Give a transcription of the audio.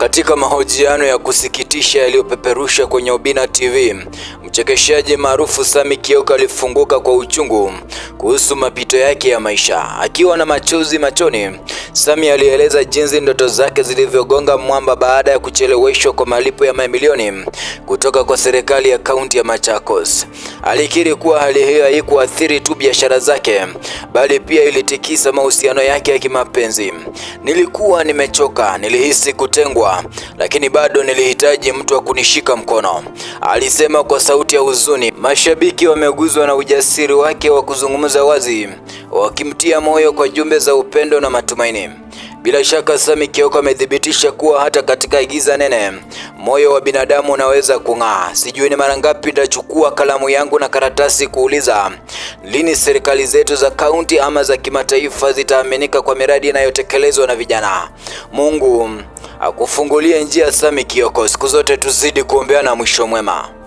Katika mahojiano ya kusikitisha yaliyopeperusha kwenye Obina TV, mchekeshaji maarufu Sammy Kioko alifunguka kwa uchungu kuhusu mapito yake ya maisha. Akiwa na machozi machoni, Sammy alieleza jinsi ndoto zake zilivyogonga mwamba baada ya kucheleweshwa kwa malipo ya mamilioni kutoka kwa serikali ya kaunti ya Machakos. Alikiri kuwa hali hiyo haikuathiri tu biashara zake, bali pia ilitikisa mahusiano yake ya kimapenzi. "Nilikuwa nimechoka, nilihisi kutengwa, lakini bado nilihitaji mtu wa kunishika mkono," alisema kwa sauti ya huzuni. Mashabiki wameguswa na ujasiri wake wa kuzungumza wazi, wakimtia moyo kwa jumbe za upendo na matumaini. Bila shaka Sammy Kioko amethibitisha kuwa hata katika giza nene, moyo wa binadamu unaweza kung'aa. Sijui ni mara ngapi nitachukua kalamu yangu na karatasi kuuliza lini serikali zetu za kaunti ama za kimataifa zitaaminika kwa miradi inayotekelezwa na vijana. Mungu akufungulie njia, Sammy Kioko. Siku zote tuzidi kuombeana mwisho mwema.